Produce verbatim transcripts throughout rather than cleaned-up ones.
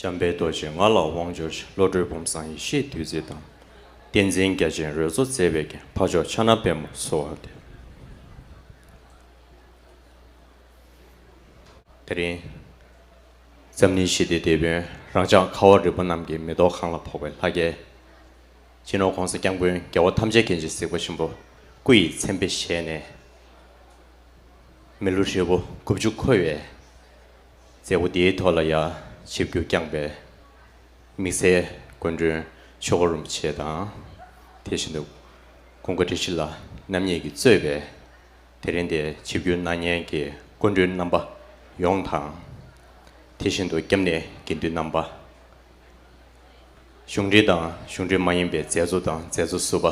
འཇམ་དཔལ་རྡོ་རྗེ་ང་ལ་དབང་འབྱོར་ཅིག་བློ་གྲོས་བུམ་བཟང་ཡེ་ཤེས་བདུད་རྩི་དང་། བསྟན་འཛིན་རྒྱ་ཆེན་རོལ་མཚོ་མཛད་པའི་རྒྱན། འཕགས་མཆོག་ཕྱག་ན་པདྨོ་གསོལ་བ་འདེབས། དེ་རིང་འཛམ་གླིང་ཞི་བདེའི་དེད་དཔོན་རང་ཅག་ཁ་བ་རི་པ་རྣམས་ཀྱི་མེ་ཏོག་གང་ལ་ཕོག་པའི་ལྷ་རྒྱལ། སྤྱི་ནོར་༸གོང་ས་༸སྐྱབས་མགོན་རྒྱལ་བ་ཐམས་ཅད་མཁྱེན་ཅིང་གཟིགས་པ་ཆེན་པོ་སྐུ་ཡི་མཚན་དཔེ་བཞེས་ནས། མི་ལོ་ཧྲིལ་པོ་དགུ་བཅུ་འཁོར་བའི་མཛད་སྒོ་འདིའི་ཐོག་ལ་ཡ་ཆིབས་བསྒྱུར་བསྐྱངས་པའི་དམིགས་བསལ་སྐུ་མགྲོན་ཆོས་འཁོར་རིན་པོ་ཆེ་དང་། དེ་བཞིན་དུ་ཀུན་དགའ་བཀྲ་ཤིས་ལགས་རྣམ་གཉིས་ཀྱིས་གཙོས་པའི་དེ་རིང་འདིར་ཆིབས་བསྒྱུར་གནང་མཁན་གྱི་སྐུ་མགྲོན་རྣམ་པ་ཡོངས་དང་། དེ་བཞིན་དུ་སྐྱབས་གནས་དགེ་འདུན་རྣམ་པ། གཞུང་འབྲེལ་དང་གཞུང་འབྲེལ་མ་ཡིན་པའི་མཛད་གཙོ་དང་མཛད་གཙོ་ཟུར་པ་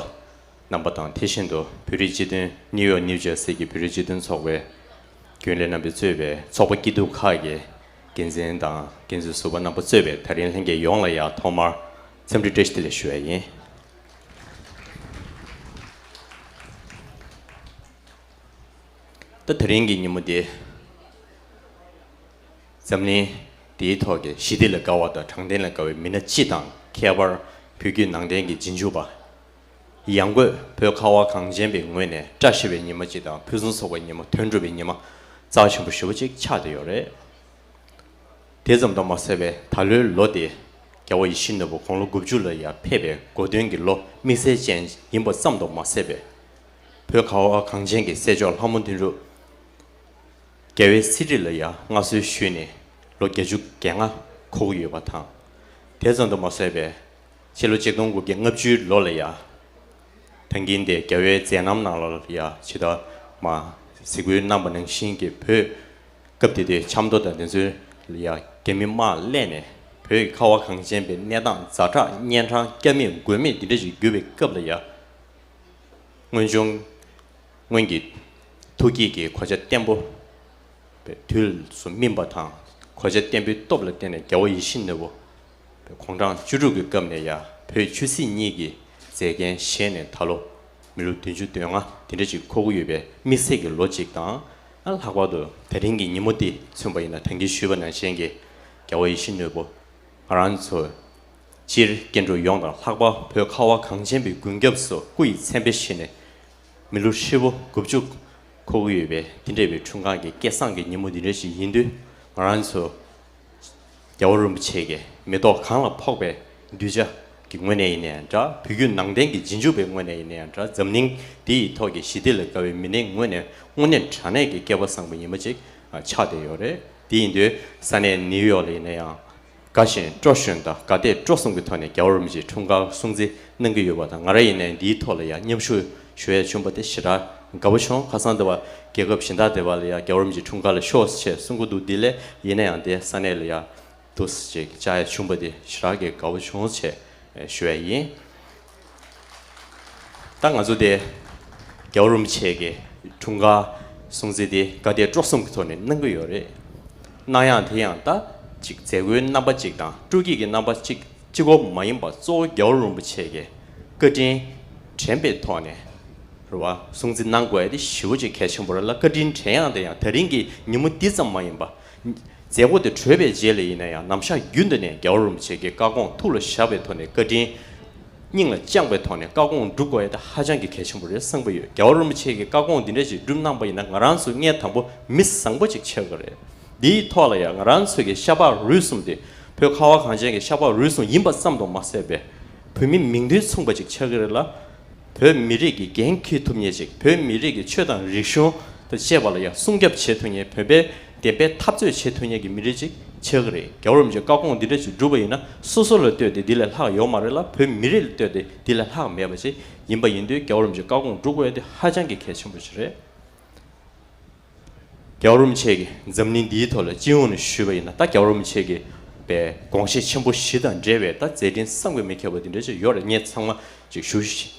རྣམ་པ་དང་། དེ་བཞིན་དུ་བོད་རིགས་སྤྱི་མཐུན་ནིའུ་ཡོག་ནིའུ་ཇར་སི་གི་བོད་རིགས་སྤྱི་མཐུན་ཚོགས་པའི་རྒྱུན་ལས་རྣམ་པས་གཙོས་པའི་ཚོགས་པ་སྐྱིད་སྡུག་ཁག་གི་འགན་འཛིན་དང་འགན་འཛིན་ཟུར་པ་རྣམ་པ་གཙོས་པའི་དེ་རིང་ལྷན་རྒྱས་ཡོངས་ལ་ཡང་ཐོག་མར་འཚམས་འདྲི་བཀྲ་ཤིས་བདེ་ལེགས་ཞུ་བ་ཡིན། ད་དེ་རིང་གི་ཉིན་མོ་འདི། འཛམ་གླིང་འདིའི་ཐོག་གི་ཞི་བདེ་ལ་དགའ་བ་དང་དྲང་བདེན་ལ་དགའ་བའི་མི་སྣ་སྤྱི་དང་ཁྱད་པར་བོད་བརྒྱུད་ནང་བསྟན་གྱི་རྗེས་འཇུག་པ། ཡང་སྒོས་བོད་ཁ་བ་གངས་ཅན་པའི་ངོས་ནས་བཀྲ་ཤིས་པའི་ཉི་མ་གཅིག་དང་ཕུན་སུམ་ཚོགས་པའི་ཉི་མ་དོན་གྲུབ་པའི་ཉི་མ་རྩ་ཆེན་པོ་ཞེ་པོ་ཅིག་ཆགས་བསྡད་ཡོད་རེད། དེ་ཙམ་དུ་མ་ཟད་པའི་ད་ལོའི་ལོ་དེ་རྒྱལ་བ་ཡིད་བཞིན་ནོར་བུ་དགུང་ལོ་དགུ་བཅུ་ལ་ཡར་ཕེབས་པའི་གོ་སྟོན་གྱི་ལོ་དམིགས་བསལ་ཅན་ཡིན་པ་ཙམ་དུ་མ་ཟད་པའི་བོད་ཁ་བ་གངས་ཅན་གྱི་སྲས་མཆོག་ལྷ་མོ་དོན་གྲུབ་རྒྱལ་བའི་གསེར་བྲིས་ལ་ཡང་མངའ་གསོལ་ཞུས་ནས་ལོ་བརྒྱད་ཅུ་གྱ་ལྔ་འཁོར་གྱི་ཡོད་པ་དང་། དེ་ཙམ་དུ་མ་ཟད་པའི་ཕྱི་ལོ་ཆིག་སྟོང་དགུ་བརྒྱ་ལྔ་བཅུའི་ལོ་ལ་ཡང་ད་གིན་དེ་རྒྱལ་བའི་མཛད་རྣམ་ནང་ལ་ཡང་ཇི་ལྟར་མ་གཟིགས་འབུལ་གནང་བ་ནང་བཞིན་གྱི་བོད་སྐབས་དེ་དུས་ཆབ་མདོ་དང་དེ་ཚོའི་ལ་ཡང་རྒྱ་མི་དམག་གླས་ནས་བོད་ཀྱི་ཁ་བ་གངས་ཅན་པའི་གནས་སྟངས་ཛ་དྲག་གཉན་འཕྲང་སྐྱ་མེད་མགོན་མེད་འདི་འདྲ་ཞིག་གྱུར་པའི་སྐབས་ལ་ཡང་། སྔོན་བྱུང་སྔོན་གྱི་ཐུགས་བསྐྱེད་ཀྱི་གོ་ཆ་བརྟན་པོ་དུས་སུ་སྨིན་པ་དང་གོ་ཆ་བརྟན་པོའི་སྟོབས་ལ་བརྟེན་ནས་རྒྱལ་བ་ཡིད་བཞིན་ནོར་བུ་དགུང་གྲངས་བཅུ་དྲུག་གི་སྐབས་ནས་ཡང་བོད་ཆོས་སྲིད་གཉིས་ཀྱི་མཛད་འགན་བཞེས་ནས་ད་ལོ་མི་ལོ་བདུན་ཅུ་དོན་ལྔ་དེ་འདྲ་ཅིག་འཁོར་གྱི་ཡོད་པའི་དམིགས་བསལ་གྱི་ལོ་གཅིག་དང་། ལྷག་པར་དུ་དེ་རིང་གི་ཉིན་མོ་འདི་མཚོན་པ་ཡིན་ན་ད་གིན་ཞུས་པ་ནང་བཞིན་གྱི་རྒྱལ་བ་ཡིད་བཞིན་ནོར་བུ་ང་རང་ཚོ་སྤྱིར་སྐྱེ་འགྲོ་ཡོངས་དང་ལྷག་པར་བོད་ཁ་བ་གངས་ཅན་པའི་མགོན་སྐྱབས་སུ་སྐུ་ཡི་མཚན་དཔེ་བཞེས་ནས་མི་ལོ་ཧྲིལ་པོ་དགུ་བཅུ་འཁོར་གྱི་ཡོད་པའི་འདི་འདྲ་བའི་འཁྲུངས་སྐར་གྱི་སྐལ་བཟང་གི་ཉིན་མོ་འདི་འདྲ་ཞིག་ཡིན་དུས། ང་རང་ཚོ་རྒྱལ་བ་རིན་པོ་ཆེ་གི་མེ་ཏོག་གང་ལ་ཕོག་པའི་གདུལ་བྱ་གི་ངོས་ནས་ཡིན་ནའང་འདྲ། བོད་བརྒྱུད་ནང་བསྟན་གྱི་རྗེས་འཇུག་པའི་ངོས་ནས་ཡིན་ནའང་འདྲ། འཛམ་གླིང་འདི་ཡི་ཐོག་གི་ཞི་བདེ་ལ་དགའ་བའི་མི་སྣའི་ངོས་ནས་དངོས་གནས་དྲང་གནས་ཀྱི་སྐལ་པ་བཟང་པོ་ཡིན་པ་ཅིག་ཆགས་བསྡད་ཡོད་རེད། དེ་ཡིན་དུས་ས་གནས་ནིའུ་ཡོག་ལ་ཡིན་ན་ཡང་དགའ་ཞིང་སྤྲོ་ཞིང་དང་དགའ་དད་སྤྲོ་གསུམ་གྱི་ཐོག་ནས་རྒྱལ་བ་རིན་པོ་ཆེའི་འཁྲུངས་སྐར་སྲུང་བརྩི་གནང་གི་ཡོད་པ་དང་། ང་རང་ཡིན་ནའི་འདིའི་ཐོག་ལ་ཡང་མཉམ་ཞུགས་ཞུ་ཡས་བྱུང་བ་དེ་ཞེ་དྲག་དགའ་པོ་བྱུང་། ཁ་སང་དེ་བར་རྒྱལ་ཁབ་གཞན་དག་དེ་བར་ལ་ཡང་རྒྱལ་བ་རིན་པོ་ཆེའི་འཁྲུངས་སྐར་ལ་ཤོག་ཅེས་གསུང་གི་འདུག་འདི་ལས་ཡིན་ན་ཡང་དེ་ས་གནས་ལ་ཡང་འདུག་ཅེས་བཅར་ཡས་བྱུང་བ་དེ་ཞེ་དྲག་གི་དགའ་པོ་བྱུང་ཞེས་ཞུ་ཡས་ཡིན། ད་ང་ཚོ་དེ་རྒྱལ་བ་རིན་པོ་ཆེ་གི་འཁྲུངས་སྐར་སྲུང་བརྩི་དེ་དགའ་དད་སྤྲོ་གསུམ་གྱི་ཐོག་ནས་གནང་གི་ཡོད་རེད། གནང་ཡག་དེ་ཡང་ད་ཅིག་མཛད་སྒོའི་རྣམ་པ་ཅིག་དང་སྤྲོ་སྐྱིད་ཀྱི་རྣམ་པ་ཅིག་གཅིག་པོ་མ་ཡིན་པར་གཙོ་བོ་རྒྱལ་བ་རིན་པོ་ཆེ་གི་བཀའ་དྲིན་དྲན་པའི་ཐོག་ནས་རེད་བ། སྲུང་བརྩི་གནང་དགོས་ཡ་དེ་ཞེ་པོ་ཅིག་གལ་ཆེན་པོ་རེད་ལ། བཀའ་དྲིན་དྲན་ཡག་དེ་ཡང་དེ་རིང་གི་ཉིན་མོ་འདི་ཙམ་མ་ཡིན་པ། མཛད་སྒོ་དེ་གྲོལ་བའི་རྗེས་ལ་ཡིན་ན་ཡང་ནམ་ཞག་རྒྱུན་དུ་ནས་རྒྱལ་བ་རིན་པོ་ཆེ་གི་བཀའ་དགོངས་ཐུགས་ལ་བཞག་པའི་ཐོག་ནས་བཀའ་དྲིན་སྙིང་ལ་བཅངས་པའི་ཐོག་ནས་བཀའ་དགོངས་སྒྲུབ་དགོས་ཡ་དེ་ཧ་ཅང་གི་གལ་ཆེན་པོ་རེད་བསམ་གྱི་ཡོད། རྒྱལ་བ་རིན་པོ་ཆེ་གི་བཀའ་དགོངས་འདི་འདྲ་ཞིག་སྒྲུབ་གནང་པ་ཡིན་ན་ང་རང་ཚོ་སྔོན་དང་པོ་མི་བཟང་པོ་ཅིག་ཆགས་ཀྱི་རེད། འདིའི་ཐོག་ལ་ཡང་ང་རང་ཚོ་གི་ཤ་པགས་རུས་གསུམ་དེ་བོད་ཁ་བ་གངས་ཅན་གྱི་ཤ་པགས་རུས་གསུམ་ཡིན་པ་ཙམ་དུ་མ་ཟད་པའི་བོད་མི་མིང་དོན་མཚུངས་པ་ཅིག་ཆགས་ཀྱི་རེད་ལ། བོད་མི་རིགས་ཀྱི་འགན་འཁྱེར་ཐུབ་མཁན་ཅིག་བོད་མི་རིགས་ཀྱི་ཆོས་དང་རིག་གཞུང་དང་བཅས་པ་ལ་ཡང་སྲུང་སྐྱོབ་བྱེད་ཐུབ་མཁན། བོད་པའི་བདེན་པའི་འཐབ་རྩོད་བྱེད་ཐུབ་མཁན་གྱི་མི་རིགས་ཅིག་ཆགས་ཀྱི་རེད། རྒྱལ་བ་རིན་པོ་ཆེའི་བཀའ་དགོངས་འདི་འདྲ་ཞིག་བསྒྲུབས་པ་ཡིན་ན་སོ་སོ་ལ་ལྟོས་ཏེ་འདི་ལས་ལྷག་ཡོད་མ་རེད་ལ། བོད་མི་རིགས་ལ་ལྟོས་ཏེ་འདི་ལས་ལྷག་མེད་པ་ཅིག་ཡིན་པ་ཡིན་དུས་རྒྱལ་བ་རིན་པོ་ཆེའི་བཀའ་དགོངས་སྒྲུབ་དགོས་ཡ་དེ་ཧ་ཅང་གི་གལ་ཆེན་པོ་ཞིག་རེད། རྒྱལ་བ་རིན་པོ་ཆེ་གིས་འཛམ་གླིང་འདིའི་ཐོག་ལ་སྤྱི་ཡོངས་ནས་ཞུས་པ་ཡིན་ན། ད་རྒྱལ་བ་རིན་པོ་ཆེ་གིས་པའི་དགོངས་བཞེད་ཆེན་པོ་བཞི་དང་འབྲེལ་བའི་ད་མཛད་འཕྲིན་བསམ་གྱིས་མི་ཁྱབ་པ་འདི་འདྲ་ཅིག་ཡོད་རེད། ངས་ཚང་མ་ཅིག་ཞུ་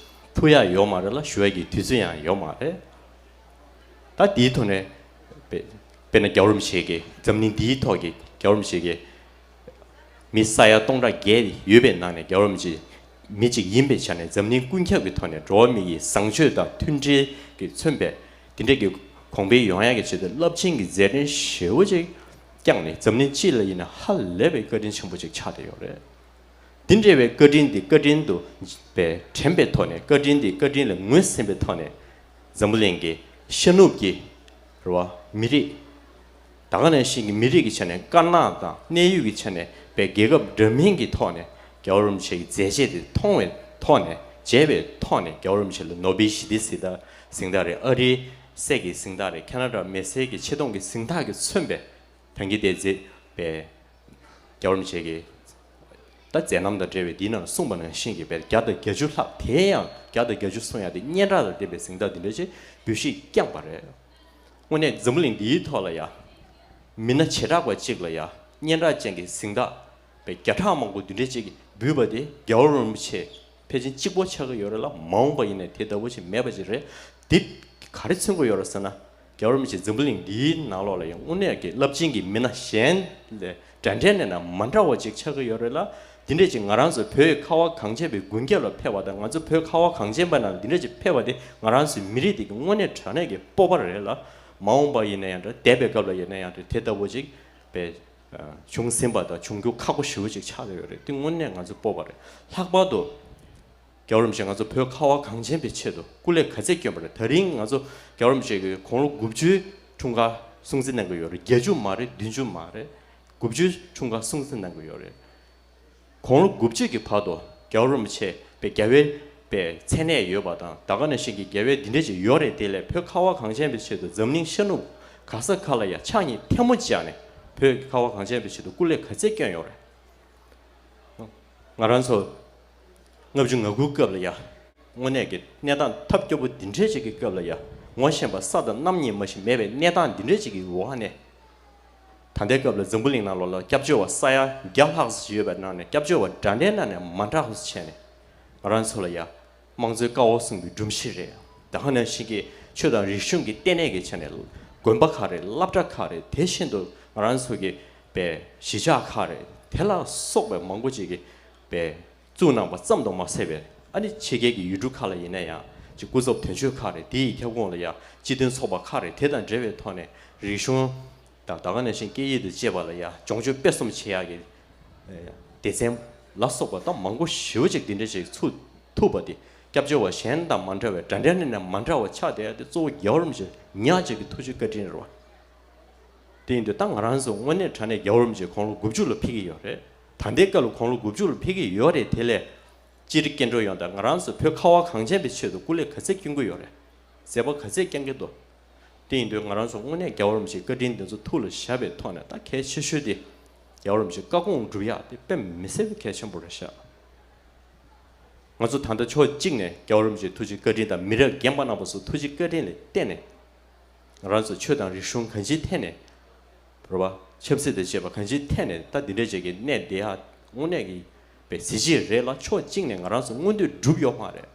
ཐུབ་ཡ་ཡོད་མ་རེད་ལ། ཞུ་ཡ་གི་དུས་ཚོད་ཡང་ཡོད་མ་རེད། ད་འདིའི་ཐོག་ནས་དཔེ་དཔེར་ན་རྒྱལ་བ་རིན་པོ་ཆེ་གིས་འཛམ་གླིང་འདིའི་ཐོག་གི་རྒྱལ་བ་རིན་པོ་ཆེ་གིས་མི་ས་ཡ་སྟོང་ཕྲག་བརྒྱད་ཡོད་པའི་ནང་ནས་རྒྱལ་བ་རིན་པོ་ཆེ་མི་གཅིག་ཡིན་པའི་ཆ་ནས་འཛམ་གླིང་ཀུན་ཁྱབ་ཀྱི་ཐོག་ནས་འགྲོ་བ་མི་ཡི་བཟང་སྤྱོད་དང་མཐུན་སྒྲིལ་གྱིས་མཚོན་པའི་དེ་འདྲ་གི་གོང་འཕེལ་ཡོང་ཡག་གི་ཆེད་དུ་རླབས་ཆེན་གྱི་མཛད་འཕྲིན་ཞེ་པོ་ཅིག་ བསྐྱངས་ནས་འཛམ་གླིང་སྤྱི་ལ་ཡིན་ན་ཧ་ལས་པའི་བཀའ་དྲིན་ཆེན་པོ་ཅིག་ཆགས་བསྡད་ཡོད་རེད། འདི་འདྲ་བའི་བཀའ་དྲིན་འདི་བཀའ་དྲིན་དུ་པའི་དྲན་པའི་ཐོག་ནས། བཀའ་དྲིན་འདི་བཀའ་དྲིན་ལ་ངོས་ཟིན་པའི་ཐོག་ནས། འཛམ་བུ་གླིང་གི་ཤར་ནུབ་ཀྱི་རེད་བ། མི་རིགས་ད་ག་ནང་བཞིན་གྱི་མི་རིགས་ཀྱི་ཆ་ནས་དཀར་ནག་དང་གནས་ཡུལ་གྱི་ཆ་ནས་པའི་རྒྱལ་ཁབ་འདྲ་མིན་གྱི་ཐོག་ནས་རྒྱལ་བ་རིན་པོ་ཆེ་གི་མཛད་རྗེས་དེ་མཐོང་བའི་ཐོག་ནས། མཇལ་བའི་ཐོག་ནས་རྒྱལ་བ་རིན་པོ་ཆེ་ལ་ནོ་བེལ་ཞི་བདེའི་གཟེངས་རྟགས་རེད། ཨ་རིའི་གསེར་གྱི་གཟེངས་རྟགས་རེད། ཁ་ན་ཌ་མི་སེར་གྱི་ཆེ་མཐོང་གི་གཟེངས་རྟགས་ཀྱིས་མཚོན་པའི་ད་གིན་དེ་མཛད་པའི་རྒྱལ་བ་རིན་པོ་ཆེ་གི་ད་མཛད་རྣམ་དང་འབྲེལ་བའི་འདིའི་ནང་གསུངས་པ་ནང་བཞིན་གྱི་བརྒྱ་དང་བརྒྱད་ཅུ་ལྷག། དེ་ཡང་བརྒྱ་དང་བརྒྱད་ཅུ་སོང་ཡ་དེ་སྙན་གྲགས་དང་ལྡན་པའི་གཟེངས་རྟགས་འདི་འདྲ་ཅིག་འབུལ་བཞེས་བསྐྱངས་པ་རེད། དངོས་གནས་འཛམ་བུ་གླིང་འདིའི་ཐོག་ལ་ཡ་མི་སྣ་བྱེ་བྲག་པ་ཅིག་ལ་ཡ་སྙན་གྲགས་ཅན་གྱི་གཟེངས་རྟགས་པའི་བརྒྱ་ཕྲག་མང་པོ་འདི་འདྲ་ཅིག་འབུལ་བ་དེ་རྒྱལ་བ་རིན་པོ་ཆེ་ཕལ་ཆེར་གཅིག་པོ་ཆགས་ཀྱི་ཡོད་རེད་ལ། མ་འོངས་པ་ཡིན་ནའི་དེ་ལྟ་བུ་ཞིག་མེད་པ་ཅིག་རེད། འདི་ག་རེ་མཚོན་གྱི་ཡོད་རེད་ཟེར་ན། རྒྱལ་བ་རིན་པོ་ཆེ་འཛམ་བུ་གླིང་འདིའི་ནང་ལོགས་ལ་ཡང་དངོས་གནས་ཀྱི་རླབས་ཆེན་གྱི་མི་སྣ་གཞན་ལས་འདྲ་འདྲ་ནས་ན་མ་འདྲ་བ་ཅིག་ཆགས་ཀྱི་ཡོད་རེད་ལ། འདི་འདྲས་ཅིག་ང་རང་ཚོ་བོད་ཁ་བ་གངས་ཅན་པའི་དགུན་ཁྱེར་ལ་ཕེབས་པ་དང་། ང་ཚོ་བོད་ཁ་བ་གངས་ཅན་པ་ནང་འདི་འདྲས་ཅིག་ཕེབས་པ་དེ་ང་རང་ཚོའི་མི་རིགས་དེ་གི་དངོས་གནས་དྲང་གནས་ཀྱི་སྤོབས་པ་རེད་ལ། མ་འོངས་པ་ཡིན་ན་ཡང་འདྲ། འདས་པའི་སྐབས་ལ་ཡིན་ན་ཡང་འདྲ། དེ་ལྟ་བུ་ཅིག་པའི་བྱུང་ཟིན་པ་དང་འབྱུང་རྒྱུ་ཁག་པོ་ཞེ་པོ་ཅིག་ཆགས་ཡོད་རེད། དེ་དངོས་གནས་ང་ཚོ་སྤོབས་པ་རེད། ལྷག་པར་དུ་རྒྱལ་བ་རིན་པོ་ཆེ་ང་ཚོ་བོད་ཁ་བ་གངས་ཅན་པའི་ཆེད་དུ་སྐུ་ལས་ག་ཚད་བསྐྱོན་པ་རེད། ད་རིང་ང་ཚོ་རྒྱལ་བ་རིན་པོ་ཆེ་གི་དགུང་ལོ་དགུ་བཅུའི་འཁྲུངས་སྐར་སྲུང་བརྩི་གནང་གི་ཡོད་རེད། བརྒྱད་ཅུ་མ་རེད། བདུན་ཅུ་མ་རེད། དགུ་བཅུའི་འཁྲུངས་སྐར་སྲུང་བརྩི་གནང་གི་ཡོད་རེད། དགུང་ལོ་དགུ་བཅུ་གི་བར་དུ་རྒྱལ་བ་རིན་པོ་ཆེ་པའི་རྒྱལ་བའི་པའི་མཚན་གནས་ཡོད་པ་དང་། ད་ག་ནང་བཞིན་གྱི་རྒྱལ་བའི་འདི་འདྲས་ཅིག་ཡོད་རེད། དེ་ལས་བོད་ཁ་བ་གངས་ཅན་པའི་ཆེད་དུ་འཛམ་གླིང་ཤར་ནུབ་ག་ས་ག་ལ་ཡ་ཕྱག་གཉིས་ཐལ་མོ་སྦྱར་ནས་བོད་ཀྱི་ཁ་བ་གངས་ཅན་པའི་ཆེད་དུ་སྐུ་ལས་ག་ཚད་བསྐྱོན་ཡོད་རེད། ང་རང་ཚོ་ལྔ་བཅུ་ང་དགུའི་སྐབས་ལ་ཡ་དངོས་གནས་ཀྱི་གནས་སྟངས་ཐབས་སྐྱོ་པོ་འདི་འདྲས་ཅིག་གི་སྐབས་ལ་ཡ་ངོ་ཤེས་པ་ས་དང་གནམ་གཉིས་མ་ཞིག་མེད་པའི་གནས་སྟངས་འདི་འདྲས་ཅིག་གི་འོག་ནས། ད་ལྟའི་སྐབས་ལ་འཛམ་བུ་གླིང་ནང་ལོགས་ལ་སྐྱབས་བཅོལ་བ་ས་ཡ་བརྒྱ་ལྷག་ཙམ་ཡོད་པའི་ནང་ནས་སྐྱབས་བཅོལ་བ་འདྲ་འདྲའི་ནང་ནས་མ་འདྲ་བ་བྱས་ནས་ང་རང་ཚོ་ལ་ཡ་དམངས་གཙོའི་བཀའ་དབང་གསུངས་པའི་སྒྲོམ་གཞི་རེད། ད་ག་ནང་བཞིན་གྱི་ཆོས་དང་རིག་གཞུང་གི་ལྟེ་གནས་ཀྱི་ཆ་ནས་དགོན་པ་ཁག་རེད། སློབ་གྲྭ་ཁག་རེད། དེ་བཞིན་དུ་ང་རང་ཚོ་གི་པའི་གཞིས་ཆགས་ཁག་རེད། དེ་ལ་སོགས་པའི་མང་པོ་ཅིག་གི་པའི་བཙུགས་གནང་བ་ཙམ་དུ་མ་ཟད་པའི་ཨ་ནི་ཕྱི་རྒྱལ་གྱི་ཡུལ་གྲུ་ཁག་ལ་ཡིན་ན་ཡང་ཅིག་སྐུ་ཚབ་དོན་གཅོད་ཁག་རེད། དེ་ཡི་ཁྱབ་ཁོངས་ལ་ཡང་སྤྱི་མཐུན་ཚོགས་པ་ཁག་རེད། དེ་དང་འབྲེལ་བའི་ཐོག་ནས་རིག་གཞུང་དང་ད་ག་ནང་བཞིན་སྐད་ཡིག་དང་བཅས་པ་ལ་ཡང་སྦྱོང་སྤྱོད་སྤེལ་གསུམ་བྱེད་ཡག་གི་སྡེ་ཚན་ལ་སོགས་པ་དང་མང་པོ་ཞེ་པོ་ཅིག་འདི་འདྲ་ཞིག་ཚུགས་ཐུབ་པ་དེ་སྐྱབས་བཅོལ་བ་གཞན་དང་མ་འདྲ་བའི་འདྲ་འདྲ་ནས་ནས་མ་འདྲ་བ་ཆགས་བསྡད་ཡ་དེ་གཙོ་བོ་རྒྱལ་བ་རིན་པོ་ཆེ་ཉག་གཅིག་གི་ཐུགས་རྗེ་བཀའ་དྲིན་རེད་བ། དེ་ཡིན་དུས་ད་ང་རང་ཚོ་དངོས་གནས་དྲང་གནས་རྒྱལ་བ་རིན་པོ་ཆེ་དགུང་ལོ་དགུ་བཅུ་ལ་ཕེབས་ཀྱི་ཡོད་རེད། ད་ལྟའི་སྐབས་ལ་དགུང་ལོ་དགུ་བཅུ་ལ་ཕེབས་ཀྱི་ཡོད་རེད། དེ་ལས་སྤྱིར་སྐྱེ་འགྲོ་ཡོངས་དང་ང་རང་ཚོ་བོད་ཁ་བ་གངས་ཅན་པའི་ཆེད་དུ་སྐུ་ལས་ག་ཚད་བསྐྱོན་གྱི་ཡོད་རེད། མཛད་པ་ག་ཚད་བསྐྱངས་ཀྱི་འདུག་དེ་ཡིན་དུས་ང་རང་ཚོ་དངོས་གནས་རྒྱལ་བ་རིན་པོ་ཆེའི་བཀའ་དྲིན་འདི་ཚོ་ཐུགས་ལ་བཞག་པའི་ཐོག་ནས་ད་གལ་ཆེ་ཤོས་དེ་རྒྱལ་བ་རིན་པོ་ཆེའི་བཀའ་དགོངས་སྒྲུབ་ཡག་དེ་དཔེ་མི་སྲིད་པའི་གལ་ཆེན་པོ་རེད་ཤག་ང་ཚོ་ད་ལྟ་ཕྱོགས་གཅིག་ནས་རྒྱལ་བ་རིན་པོ་ཆེའི་ཐུགས་རྗེ་བཀའ་དྲིན་དང་མི་རབས་རྒན་པ་རྣམ་པ་ཚོའི་ཐུགས་རྗེ་བཀའ་དྲིན་ལ་བརྟེན་ནས་ང་རང་ཚོ་ཆོས་དང་རིག་གཞུང་གང་ཅིའི་ཐད་ནས་རེད་བ། ཆབ་སྲིད་དང་བཅས་པ་གང་ཅིའི་ཐད་ནས་ད་འདི་འདྲ་ཅིག་གི་གནས་བསྡད་ཡ་དངོས་གནས་ཀྱི་པའི་གཟི་བརྗིད་རེད་ལ། ཕྱོགས་གཅིག་ནས་ང་རང་ཚོ་མངོན་འདོད་འགྲུབ་ཡོད་མ་རེད།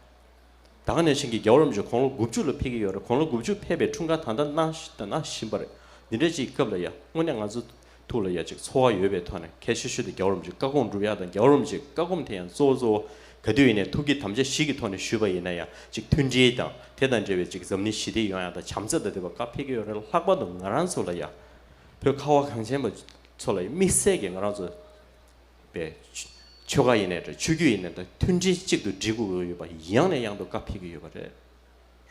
ད་ག་ནང་བཞིན་གྱི་རྒྱལ་བ་རིན་པོ་ཆེ་དགུང་ལོ་དགུ་བཅུ་ལ་ཕེབས་ཀྱི་ཡོད་རེད། དགུང་ལོ་དགུ་བཅུ་ཕེབས་པའི་འཁྲུངས་སྐར་ད་ལྟ་གནང་གནང་བཞིན་པ་རེད། འདི་འདྲ་ཅིག་སྐབས་ལ་ཡ་དངོས་གནས་ང་ཚོ་ཐུགས་ལ་ཡ་ཅིག་ཚོར་བ་ཡོད་པའི་ཐོག་ནས་གལ་ཆེ་ཤོས་དེ་རྒྱལ་བ་རིན་པོ་ཆེའི་བཀའ་དགོངས་སྒྲུབ་ཡག་དང་། རྒྱལ་བ་རིན་པོ་ཆེའི་བཀའ་དགོངས་དེ་ཡང་གཙོ་བོ་གཙོ་བོ་ག་དུས་ཡིན་ནའི་ཐུགས་བསྐྱེད་དམ་བཅའ་བཞི་གི་ཐོག་ནས་ཞུས་པ་ཡིན་ན་ཡང་ཅིག་མཐུན་སྒྲིལ་དང་དེ་དང་འབྲེལ་བའི་ཅིག་འཛམ་གླིང་ཞི་བདེ་ཡོང་ཡག་དང་བྱམས་བརྩེ་དང་ལྡན་པ་བཀའ་ཕེབས་ཀྱི་ཡོད་རེད། ལྷག་པར་དུ་ང་རང་ཚོ་ལ་ཡ་བོད་ཁ་བ་གངས་ཅན་པ་ཚོ་ལ་ཡ་དམིགས་བསལ་གྱི་ང་རང་ཚོ་པའི་ཆོལ་ཁ་ཡིན་ནའི་འདྲ། ཆོས་བརྒྱུད་ཡིན་ནའི་འདྲ། མཐུན་སྒྲིལ་གཅིག་ཏུ་སྒྲིལ་དགོས་ཀྱི་ཡོད་པ་ཡང་ནས་ཡང་དུ་བཀའ་ཕེབས་ཀྱི་ཡོད་པ་རེད།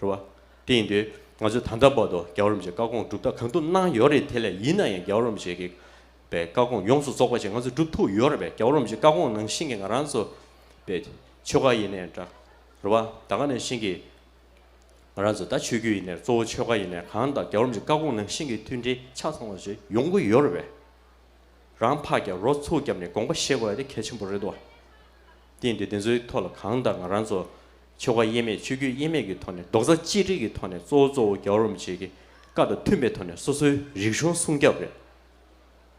རེད་བ། དེ་ཡིན་དུས་ང་ཚོས་ད་ལྟ་བར་དུ་རྒྱལ་བ་རིན་པོ་ཆེའི་བཀའ་དགོངས་སྒྲུབ་ཐབས་གང་ཐུབ་གནང་ཡོད་རེད། དེ་ལས་ཡིན་ན་ཡང་རྒྱལ་བ་རིན་པོ་ཆེ་གི་པའི་བཀའ་དགོངས་ཡོངས་སུ་རྫོགས་པ་ཞིག་ང་ཚོས་སྒྲུབ་ཐུབ་ཡོད་རེད་པས། རྒྱལ་བ་རིན་པོ་ཆེའི་བཀའ་དགོངས་ནང་བཞིན་གྱི་ང་རང་ཚོ་པའི་ཆོལ་ཁ་ཡིན་ནའི་འདྲ། རེད་བ། ད་ག་ནང་བཞིན་གྱི་ང་རང་ཚོ་ད་ཆོས་བརྒྱུད་ཡིན་ནའི་གཙོ་བོ་ཆོལ་ཁ་ཡིན་ནའི་གང་དང་རྒྱལ་བ་རིན་པོ་ཆེའི་བཀའ་དགོངས་ནང་བཞིན་གྱི་མཐུན་སྒྲིལ་ཆ་ཚང་བ་ཞིག་ཡོང་གི་ཡོད་རེད་པས། རང་ཕར་རྒྱབ་རོགས་ཚུར་རྒྱབ་ནས་དགོངས་པ་བཞེས་དགོས་ཡ་དེ་གལ་ཆེན་པོ་རེད་དོ། དེ་ཡིན་དུས་དེ་ཚོའི་ཐོག་ལ་གང་ལྟར་ང་རང་ཚོ་ཆོལ་ཁ་དབྱེ་མེད་ཆོས་བརྒྱུད་དབྱེ་མེད་ཀྱི་ཐོག་ནས་རྡོག་རྩ་གཅིག་སྒྲིལ་གྱི་ཐོག་ནས་གཙོ་བོ་གཙོ་བོ་རྒྱལ་བ་རིན་པོ་ཆེ་གི་བཀའ་དང་མཐུན་པའི་ཐོག་ནས་སོ་སོའི་རིག་གཞུང་སྲུང་སྐྱོབ་རེད།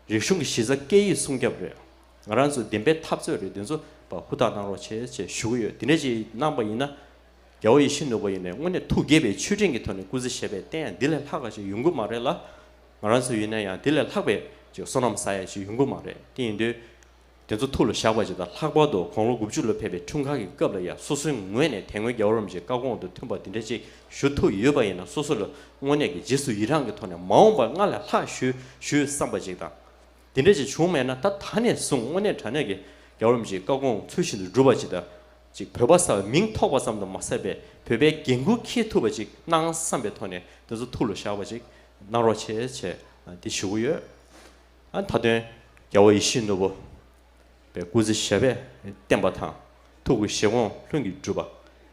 རིག་གཞུང་གི་གཞི་རྩ་སྐད་ཡིག་སྲུང་སྐྱོབ་རེད། ང་རང་ཚོའི་བདེན་པའི་འཐབ་རྩོད་རེད། དེ་ཚོ་ཧུར་ཐག་གནང་རོགས་བྱེད་ཅེས་ཞུ་གི་ཡོད། དེ་འདྲ་ཅིག་གནང་པ་ཡིན་ན། རྒྱལ་བ་ཡིད་བཞིན་ནོར་བུ་ཡིན་ནའི་དངོས་གནས་ཐུགས་དགྱེས་པའི་མཆོད་སྤྲིན་གྱི་ཐོག་ནས་སྐུ་ཚེ་ཞབས་པད་བརྟན་ཡ་འདི་ལས་ལྷག་པ་ཞིག་ཡོང་གི་མ་རེད་ལ། ང་རང་ཚོ་ཡིན་ན་ཡང་འདི་ལས་ལྷག་པའི་ཅིག་བསོད་ནམས་བསགས་ཡ་ཞིག་ཡོང་གི་མ་རེད། དེ་ཡིན་དུས་དེ་ཚོ་ཐུགས་ལ་བཞག་པ་ཅིག་དང་། ལྷག་པར་དུ་དགུང་ལོ་དགུ་བཅུ་ལ་ཕེབས་པའི་འཁྲུངས་སྐར་གྱི་སྐབས་ལ་ཡང་སོ་སོའི་ངོས་ནས་དེ་སྔོན་རྒྱལ་བ་རིན་པོ་ཆེའི་བཀའ་དགོངས་དང་མཐུན་པ་འདི་འདྲ་ཅིག་ཞུ་ཐུབ་ཡོད་པ་ཡིན་ན། སོ་སོ་ལ་དངོས་གནས་ཀྱི་རྗེས་སུ་ཡི་རང་གི་ཐོག་ནས་མ་འོངས་པར་སྔར་ལས་ལྷག་ཞུ་ཞུ་བསམ་པ་ཅིག་དང་། དེ་འདྲ་ཅིག་བྱུང་མེད་ན། ད་ད་ནས་བཟུང་དངོས་གནས་དྲང་གནས་ཀྱི་རྒྱལ་བ་རིན་པོ་ཆེའི་བཀའ་དགོངས་ཚུལ་བཞིན་དུ་སྒྲུབ་པ་ཅིག་དང་། ཅིག་བོད་པ་ཟེར་བའི་མིང་ཐོགས་པ་ཙམ་དུ་མ་ཟད་པའི་བོད་པའི་འགན་ཁུར་འཁྱེར་ཐུབ་པ་ཅིག་གནང་བསམ་པའི་ཐོག་ནས་དེ་ཚོ་ཐུགས་ལ་བཞག་པ་ཅིག་གནང་རོགས་བྱེད་ཅེས་འདི་ཞུ་གི་ཡོད། ཨ་མཐའ་དོན་རྒྱལ་བ་ཡིད་བཞིན་ནོར་བུ་པའི་སྐུ་ཚེ་ཞབས་པད་བརྟན་པ་དང་། ཐུགས་ཀྱི་བཞེད་དགོངས་ལྷུན་གྱིས་གྲུབ་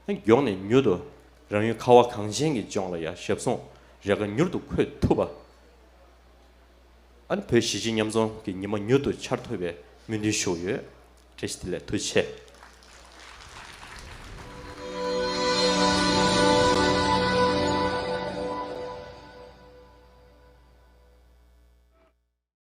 པ། མགྱོགས་ནས་མྱུར་དུ་རང་ཡུལ་ཁ་བ་གངས་ཅན་གྱི་ལྗོངས་ལ་ཡང་ཞབས་ཟུང་རེ་ཁ་མྱུར་དུ་འཁོད་ཐུབ་པ། ཨ་ནི་བོད་གཞིས་བྱེས་མཉམ་འཛོམས་ཀྱི་ཉི་མ་མྱུར་དུ་འཆར་ཐུབ་པའི་སྨོན་འདུན་ཞུ་ཡོད། བཀྲ་ཤིས་བདེ་ལེགས། ཐུགས་རྗེ་ཆེ།